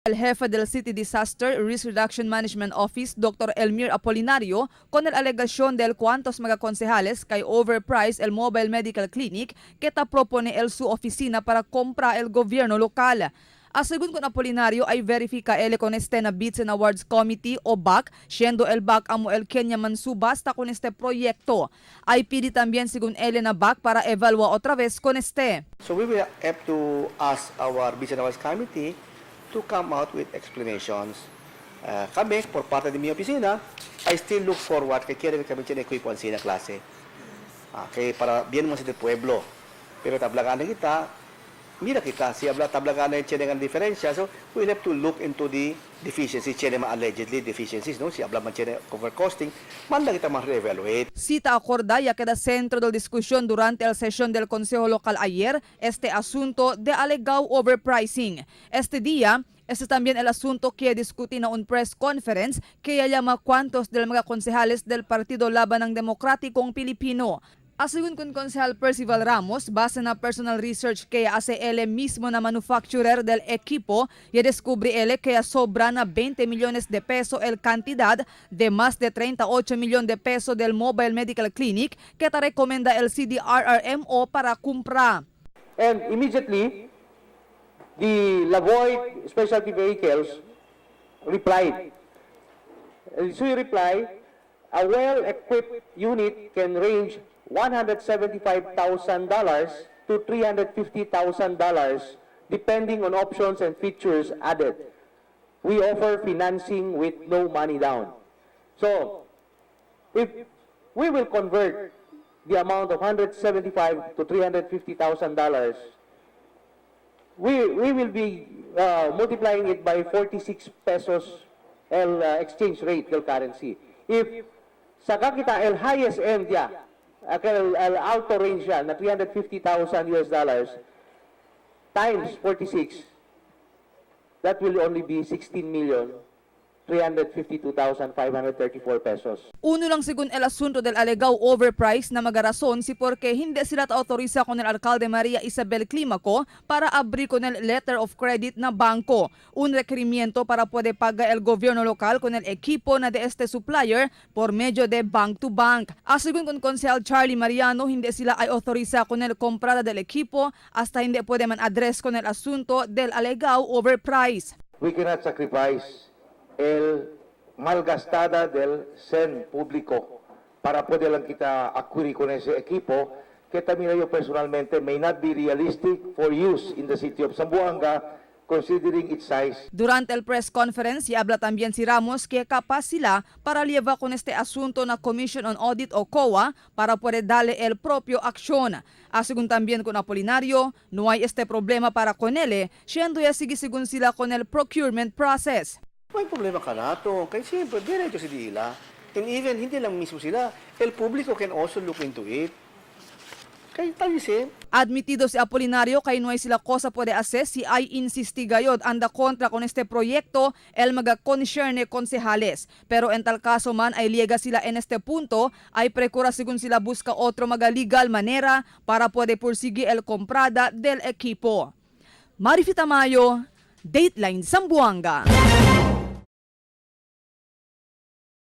El jefe del City Disaster Risk Reduction Management Office, Dr. Elmir Apolinario, con el alegación del cuantos mga konsehales kay overprice el Mobile Medical Clinic que ta propone el su oficina para compra el gobyerno local. A según con Apolinario ay verifica ele con este na Bids and Awards Committee o BAC, siendo el BAC amo el Kenya mansubasta con este proyecto. Ay pidi también según ele na BAC para evalúa otra vez con este. So we will have to ask our Bids and Awards Committee to come out with explanations. Kami, por parte de mi oficina, I still look forward que quiere kami tiene equipo en na klase. Kay para bien mo sa del pueblo. Pero tablagan kita, mira kita, si habla tablagan na tiene ang diferensya, so we'll have to look into the deficiencies, tiene ma allegedly deficiencies, no? Si habla man tiene overcosting, manda kita ma-reevaluate. Cita acorda ya queda centro de discusión durante la sesión del Consejo Local ayer este asunto de alegado overpricing. Este día, este también el asunto que discutí na un press conference que ya llama cuantos del mga konsehales del Partido Laban ng Demokratikong Pilipino. Asegun con konsehal Percival Ramos, base na personal research que hace él mismo na manufacturer del equipo, ya descubrí él que sobra na 20 millones de peso el cantidad de más de 38 millones de peso del Mobile Medical Clinic que ta recomienda el CDRRMO para compra. And immediately, the Lavoy Specialty Vehicles replied. And so reply, "A well-equipped unit can range $175,000 to $350,000 depending on options and features added. We offer financing with no money down." So, if we will convert the amount of 175 to $350,000, we will be multiplying it by 46 pesos el exchange rate del currency. If saka kita el highest end ya, el alto range ya na 350,000 US dollars times 46, that will only be 16 million 352,534 pesos. Uno lang según el asunto del alegado overprice na magarason si porque hindi sila ta-autoriza con el alcalde María Isabel Clímaco para abrir con el letter of credit na banco, un requerimiento para poder pagar el gobierno local con el equipo na de este supplier por medio de bank to bank. Según con konsehal Charlie Mariano, hindi sila ay autoriza con el comprada del equipo hasta hindi puede man address con el asunto del alegado overprice. We cannot sacrifice el malgastada del sen público para poder lang kita acquire con ese equipo que también yo personalmente may not be realistic for use in the city of Zamboanga, considering its size. Durante el press conference, y habla también si Ramos que capaz sila para llevar con este asunto na Commission on Audit o COA para poder darle el propio acción. A según también con Apolinario, no hay este problema para con él, siendo ya sigue según sila con el procurement process. May problema ka na to. Kaya siyempre, diretso si Dila. And even, hindi lang mismo sila, el publico can also look into it. Kaya tayo same. Admitido si Apolinario kay no hay sila cosa puede hacer si ay insisti gayod anda kontra con este proyecto el maga concerne konsehales. Pero en tal caso man ay liega sila en este punto ay precura según sila busca otro maga legal manera para poder perseguir el comprada del equipo. Marifi Tamayo, Dateline Zamboanga.